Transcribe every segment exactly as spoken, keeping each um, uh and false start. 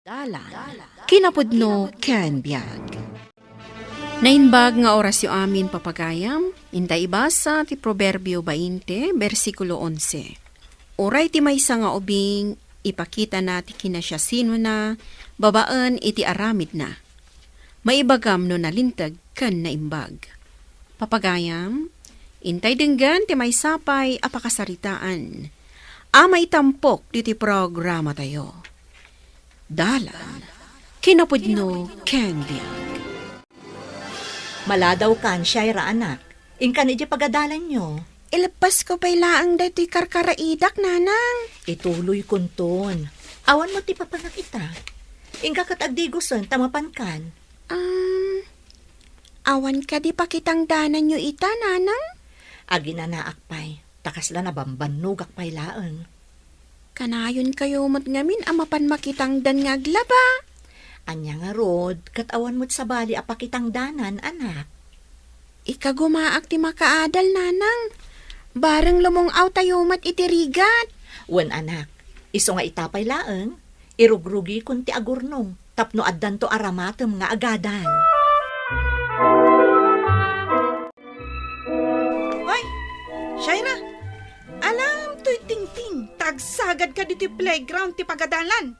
Dalan, kinapudno ken biag. Naimbag nga orasyo amin, papagayam, inta ibasa ti Proverbio bainte, bersikulo onse. Uray ti maysa nga ubing, ipakitana ti kinasiasinona babaen iti aramidna. Maibagam no nalinteg ken naimbag. Papagayam, intay denggen ti maysa pay a pakasaritaan a maitampok ditoy programatayo. Dalan, kinapudno ken biag. Maladaw kan, Shaira, anak. Inkan idiay pagadalanyo. Ileppasko pay laeng daytoy karkaraidak, nanang. Ituloy kunton. Awan mo ti papanak ita. Inka ket agdigosen ta mapankan. Um, awan kadi pakitangdananyo ita, nanang? Aginanaak pay, ta kasla nabambannogak pay laeng. Kanayon kayo met ngamin a mapan makitangdan nga aglaba. Ania ngarud, ket awan met sabali a pakitangdanan, anak? Ikagumaak ti makaadal, nanang. Bareng lumung-aw tayo met iti rigat. Wen, anak, isu nga ita pay laeng, irugrugikon ti agurnong tapno addanto a ramatem nga agadan. Ay, Shaira, alam toy Tingting, ta agsagadka ditoy playground ti pagadalan.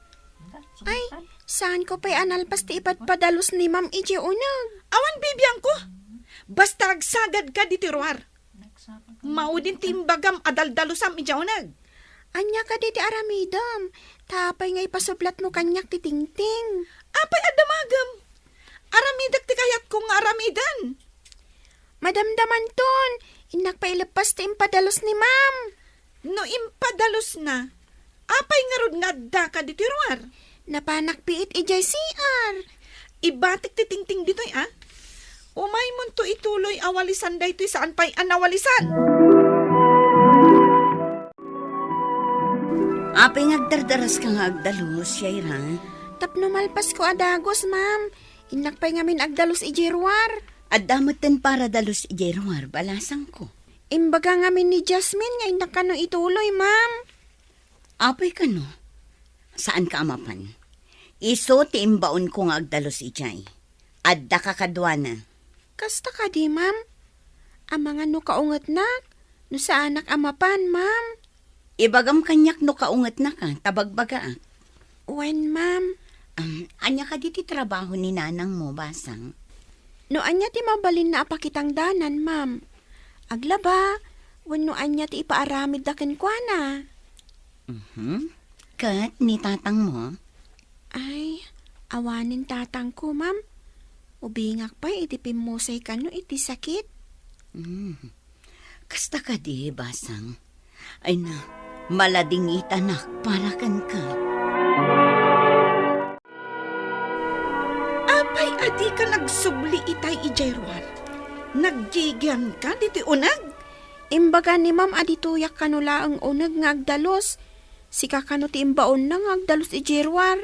Ay, saanko pay a nalpas ti ipadpadalus ni Ma'am idiay uneg. Awan bibiangko. Basta agsagadka ditoy ruar. Maudin ti imbagam a daldalusam idiay uneg. Ania kadi ti aramidem? Ta apay nga ipasublatmo kaniak ti Tingting? Apay a damagem? Aramidek ti kayatko nga aramiden. Madamdamanton, innak pay ileppas ti impadalus ni Ma'am. No impadalusna, apay ngarud nga addaka ditoy ruar? Napanak biit idiay C R. Ibatik ti Tingting ditoy, a? Umaymonto ituloy a walisan daytoy saan pay a nawalisan. Apay nga agdardaraska nga agdalus, Shaira? Tapno malpasko a dagus, ma'am. Innak pay ngamin agdalus idiay ruar. Adda metten para dalus idiay ruar, balasangko. Imbaga ngamin ni Jasmine nga innak kano ituloy, ma'am. Apay kano? Saanka a mapan? Isu ti imbaonko nga agdalus idiay. Adda kakaduana. Kasta kadi, ma'am? Amangan no kaungetnak, no saanak a mapan, ma'am. Ibagam kaniak no kaungetnaka, ta bagbagaak. Wen, ma'am. Am, ania kadi ti trabaho ni nanangmo, Basang? No ania ti mabalinna a pakitangdanan, ma'am. Aglaba, wenno ania ti ipaaramidda kenkuana. Mhm. Ket ni tatangmo? Ay, awanen tatangko, ma'am. Ubingak pay iti pimmusay kano iti sakit. Mm. Kasta kadi, Basang? Ay na, maladingitanak para kenka. Apay a dika nagsubli itay idiay ruar? Naggigianka ditoy uneg? Imbaga ni ma'am a ditoyak kano laeng uneg nga agdalus. Sika kano ti imbaonna nga agdalus idiay ruar.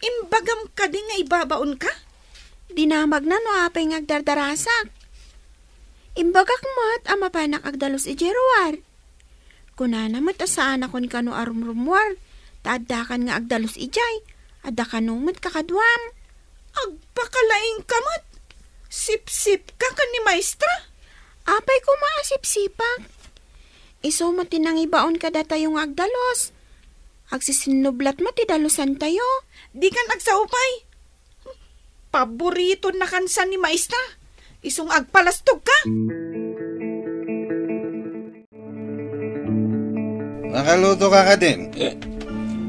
Imbagam kadi nga ibabaonka? Dinamagna no apay nga agdardarasak. Imbagak met a mapanak agdalus idiay ruar. Kunana met a saanakon kano a rumrummuar, ta addakan nga agdalus idiay, adda kano met kakaduam. Agpakalaingka met! Sipsipka ken ni Maestra? Apay koma a sipsipak? Isu met ti nangibaon kadatayo nga agdalus. Agsisinnublat met ti dalusantayo. Dikan agsao pay. Paborito nakansa ni Maestra. Isu nga agpalastogka. Makaluto ka kadin?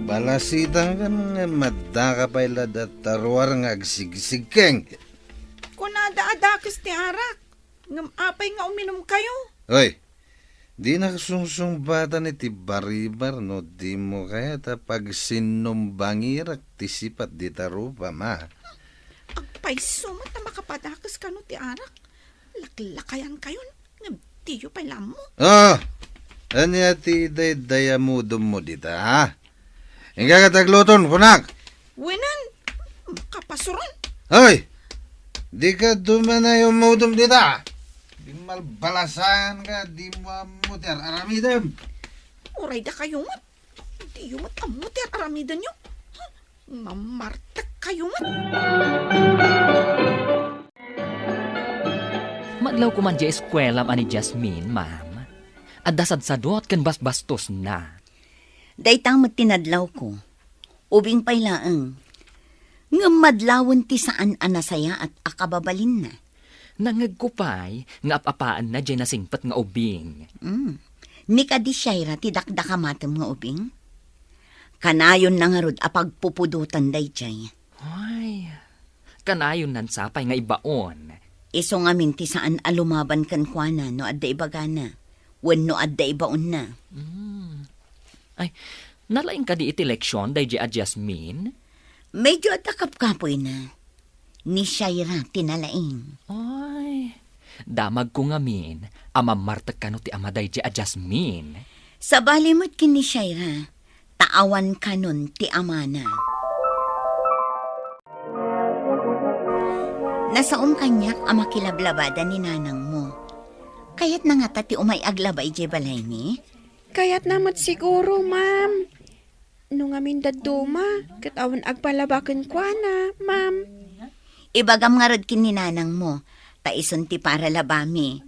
Balasitan kan nga madaka pay la dataruar nga agsigsigkeng. Kunada a dakes ti arak, ngem apay nga uminumkayo? Hoy, dinak sungsungbatan iti baribar no dimo kayat a pagsinnumbangirak ti sipat dita rupam, a. Agpayso met a makapadakes kano ti arak. Laklakayankayon, ngem diyo pay la ammo. Ah! Ania ti daydayamudommo dita, ha? Inka ket agluton, kunak! Wenen, makapasuron. Hoy! Dika dumanayo mudom dita! Di malbalasangan ka, di mo ammo ti ar-aramidem. Uray dakayo met, diyo met ammo ti ar-aramidenyo. Ha? Mamartek kayo met. Madlaw koman diay eskuelam a ni Jasmine, ma'am. Adda sadsadot ken basbastosna. Dayta met ti nadlawko. Ubing pay laeng. Ngem madlawen ti saan a nasayaat a kababalinna. Nangngegko pay nga ap-apaanna diay nasingpet nga ubing. Mm. Ni kadi Shaira ti dakdakamatem nga ubing? Kanayonna ngarud a pagpupudotan daydiay. Ay, kanayonnan sapay nga ibaon. Isu ngamin ti saan a lumaban kenkuana no adda ibagana, wenno adda ibaonna. Mm. Ay, nalaing kadi iti leksion daydiay a Jasmine? Medyo adda kapkapoyna. Ni Shaira ti nalaing. Ay, damagko ngamin a mammartek kano ti ama daydiay a Jasmine. Sabali met ken ni Shaira, ta awan kanon ti amana. Nasaom kaniak a makilablabada ni nanangmo. Kayatna ngata ti umay aglaba idiay balaymi? Kayatna met siguro, ma'am. No ngamin dadduma, ket awan agpalaba kenkuana, ma'am. Ibagam ngarud ken ni nanangmo, ta isun ti paralabami.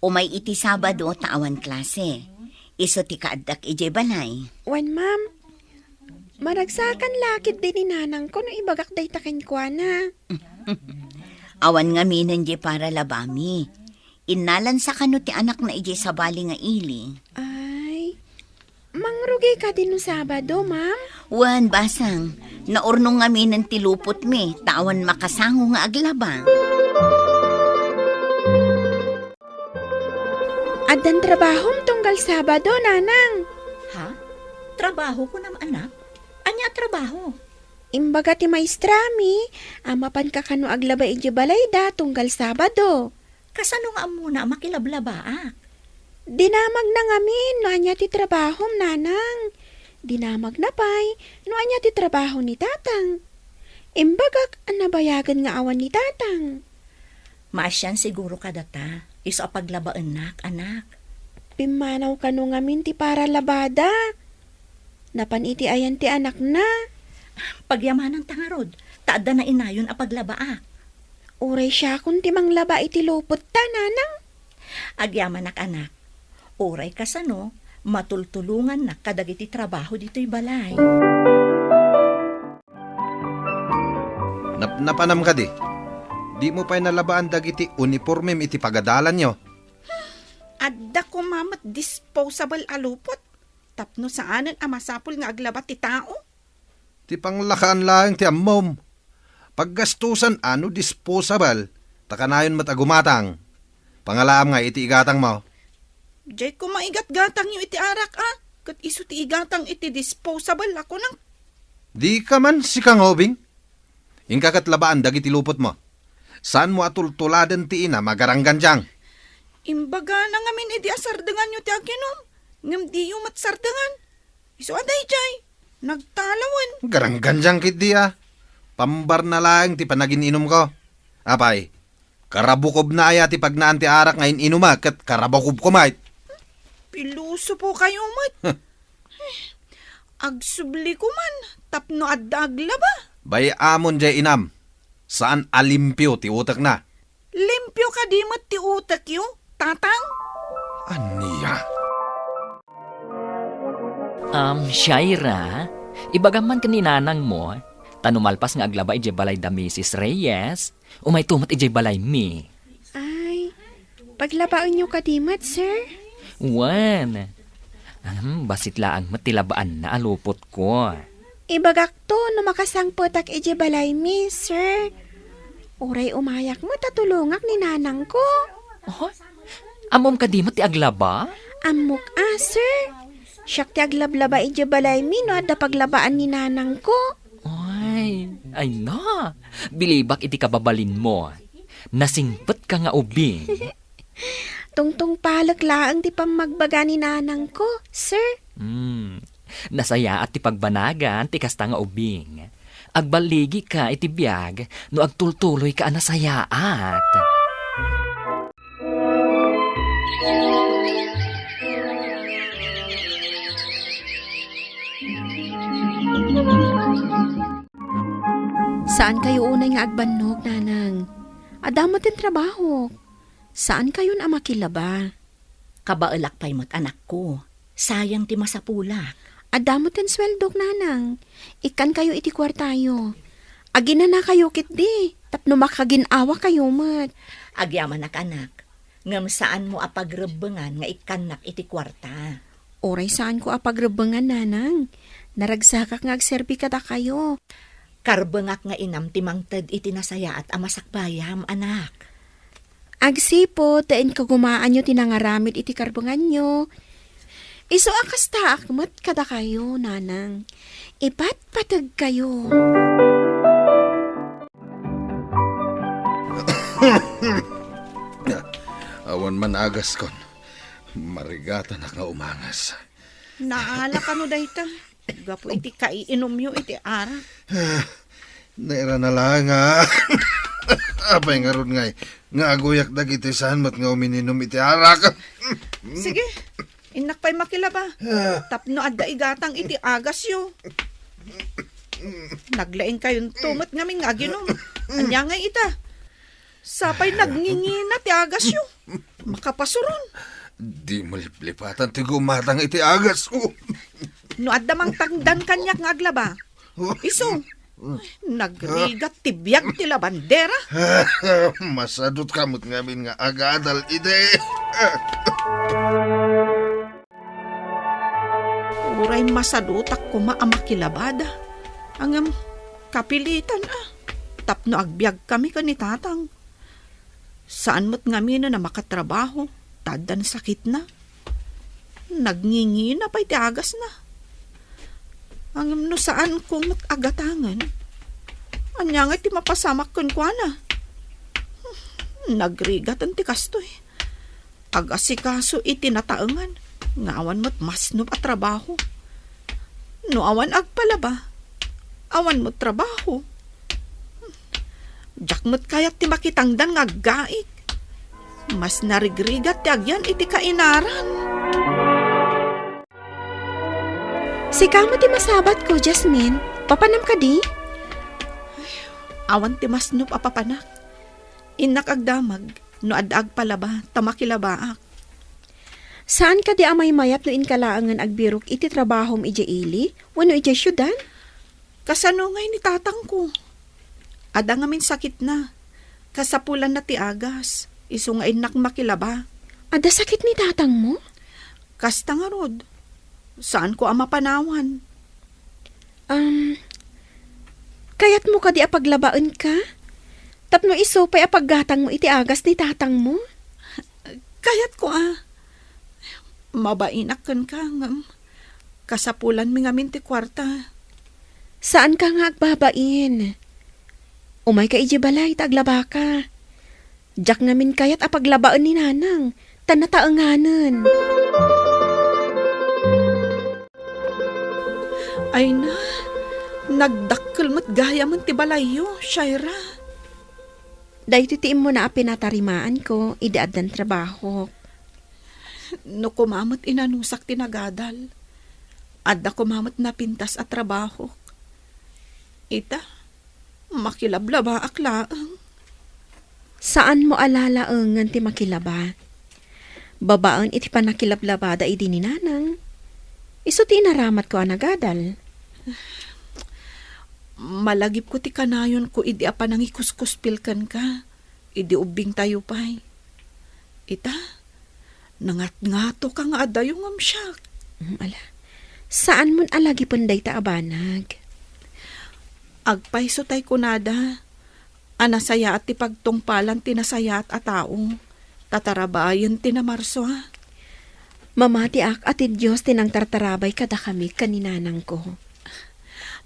Umay iti Sabado ta awan klase. Isu ti kaaddak idiay balay. Wen, ma'am. Maragsakan la ketdi ni nanangko no ibagak dayta kenkuana. Awan ngaminen diay paralabami. Innalansa kano ti anakna idiay sabali nga ili. Ay, mangrugi kadi no Sabado, ma'am? Wen, basang. Naurnong ngaminen ti lupotmi, ta awan makasango nga aglaba. Addan trabahom tunggal Sabado, nanang. Ha? Trabaho kunam, anak? Ania a trabaho? Imbaga ti maestrami a mapanka kano aglaba idiay balayda tunggal Sabado. Kasano nga ammona a makilablabaak? Dinamagna ngamin no ania ti trabahom, nanang. Dinamagna pay no ania ti trabaho ni tatang. Imbagak a nabayagen nga awan ni tatang. Maasian siguro kadata, isu a paglabaennak, anak. Pimmanaw kano ngamin ti paralabada. Napan iti ayan ti anakna? Pagyamananta ngarud, ta adda nainayon a paglabaak. Uray siakon ti manglaba iti lupotta, nanang. Agyamanak, anak. Uray kasano, matultulongannak kadagiti trabaho ditoy balay. Napnapanam kadi? Dimo pay nalabaan dagiti unipormem iti pagadalanyo? Adda koma met disposable a lupot tapno saanen a masapul nga aglaba ti tao. Ti panglakaan laeng ti ammom. Paggastusan a no disposable, ta kanayon met a gumatang. Pangalaam nga iti igatangmo. Diay koma igatgatangyo iti arak a, ket isu ti igatang iti disposable a kunam. Dika man sika nga ubing? Inka ket labaan dagiti lupotmo. Saanmo a tultuladen ti inam a garanggandiang. Imbagana ngamin idi a sardenganyo ti aginom, ngem diyo met sardengan. Isu a daydiay, nagtalawen. Garanggandiang ketdi a. Pambarna laeng ti panagin-inumko. Apay, karabukobna aya ti pagnaan ti arak nga in-inumak ket karabukobko met? Pilosopo kayo met. Agsubli koman tapno adda aglaba. Bay-amon diay inam. Saan a limpio ti utekna. Limpio kadi met ti utekyo, tatang? Ania? Um, Shaira, ibagam man ken ni nanangmo, ta no malpas nga aglaba idiay balay da Misis Reyes, umayto met idiay balaymi. Ay, paglabaenyo kadi met, sir? Wen. Um, bassit laeng met ti labaanna a lupotko. Ibagakto no makasangpetak idiay balaymi, sir. Uray umayak met a tulongak ni nanangko. Oh? Ammom kadi met ti aglaba? Ammok a, sir. Siak ti aglablaba idiay balaymi no adda paglabaan ni nanangko. Ay, ay na. Bilibak iti kababalinmo. Nasingpetka nga ubing. Tungtungpalek laeng ti pammagbaga ni nanangko, sir. Hmm. Nasayaat ti pagbanagan ti kasta nga ubing. Agballigika iti biag no agtultuloyka a nasayaat. Saan kayo unay nga agbannog, Nanang? Adda met ti trabahok. Saan kayon a makilaba. Kabaelak pay met, anakko. Sayang ti masapulak. Adda met ti sueldok, Nanang. Ikkan kayo iti kuartayo. Aginana kayo ketdi, tapno makagin-awa kayo met. Agyamanak, anak. Ngem saanmo a pagrebbengan nga ikkannak iti kuarta. Uray saanko a pagrebbengan, Nanang. Naragsakak nga agserbi kadakayo. Karbengak nga inam ti mangted iti nasayaat a masakbayam, anak. Agsipud ta inkagumaanyo ti nangaramid iti karbenganyo. Isu a kastaak met kadakayo, Nanang. Ipatpategkayo. Awan man agaskon. Marigatanak nga umangas. Naala kano dayta? Gapu iti kaiinumyo iti arak. Ah, nairana laeng nga. Apay ngarud ngay, nga aguyak dagiti saan met nga umininum iti arak. Sige, innak pay makilaba. Ah. Tapno adda igatang iti agasyo. Naglaing kayonto met ngamin nga aginum. Ania ngay ita? Sapay nagngingina ti agasyo. Makapasuron. Di mo liplipatan ti gumatang iti agasyo. No adda mangtangdan kaniak nga aglaba. Isu, nagrigat ti biag ti labandera. Masadut ka met ngamin nga agadal idi. Uray masadutak koma a makilabada. Ngem, kapilitan a. Tapno agbiagkami ken ni Tatang. Saan met ngamin a makatrabaho, ta addan sakitna. Nagngingina pay ti agasna. Ngem no saanko met a gatangen, ania ngay ti mapasamak kenkuana? Nagrigatan ti kastoy. Agasikaso iti nataengan nga awan met masnop a trabaho. No awan agpalaba, awan met trabaho. Diak met kayat ti makitangdan nga aggaik. Mas narigrigat ti agyan iti kainaran. Sika met ti masabatko, Jasmine. Papanam kadi? Awan ti masnop a papanak. Innak agdamag no adda agpalaba ta makilabaak. Saan kadi a maymayat no inka laengen agbirok iti trabahom idiay ili wenno idiay siudad? Kasano ngay ni tatangko? Adda ngamin sakitna. Kasapulanna ti agas, isu nga innak makilaba. Adda sakit ni tatangmo? Kasta ngarud, saanko a mapanawan. Um, kayatmo kadi a paglabaenka? Tapno isu pay a paggatangmo iti agas ni tatangmo? Kayatko a. Mabainak kenka, ngem kasapulanmi ngamin ti kuarta. Saanka nga agbabain. Umayka idiay balay ta aglabaka. Diak ngamin kayat a paglabaen ni Nanang, ta nataenganen. Ay na, nagdakkel met gayamen ti balayyo, Shaira. Daytoy ti immuna a pinatarimaanko idi addan trabahok. No koma met inanusak ti nagadal, adda koma met napintas a trabahok. Ita, makilablabaak laeng. Saanmo a lalaengen ti makilaba. Babaen iti pannakilablabada idi ni Nanang, isu ti inaramatko a nagadal. Malagipko ti kanayonko idi a panangikuskuspil kenka, idi ubbingtayo pay. Ita, nangatngatoka nga adayo ngem siak. Mm, ala. Saanmon a lagipen dayta a banag. Agpayso tay kunada a nasayaat ti pagtungpalan ti nasayaat a tao, ta tarabayen ti namarsua. Mamatiak a ti Dios ti nangtartarabay kadakami ken ni nanangko.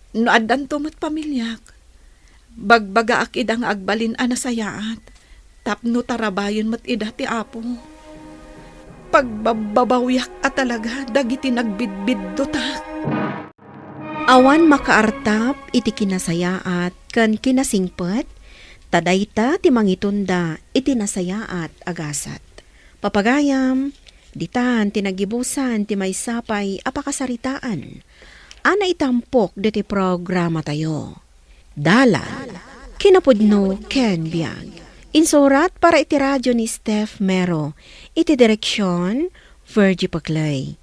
No addanto met pamiliak, bagbagaak ida nga agbalin a nasayaat, tapno tarabayen met ida ti Apo. Pagbabbabawiak a talaga dagiti nagbidbiddutak. Awan makaartap iti kinasayaat ken kinasingpet, ta dayta ti mangitunda iti nasayaat a gasat. Papagayam, ditan ti nagibusan ti maysa pay a pakasaritaan a naitampok ditoy programatayo. Dalan Kinapudno ken biag. Insurat para iti radio ni Steph Mero. Iti direksyon, Virgie Paclay.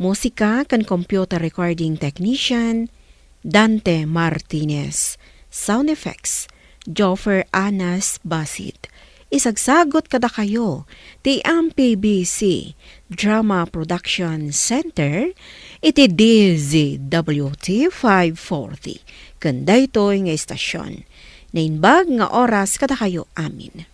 Musika ken computer recording technician, Dante Martinez. Sound effects, Joffer Anas Basit. Isagsagot kadakayo ti M P B C Drama Production Center iti D Z W T five forty. Ken daytoy nga istasyon, naimbag nga oras kadakayo amin.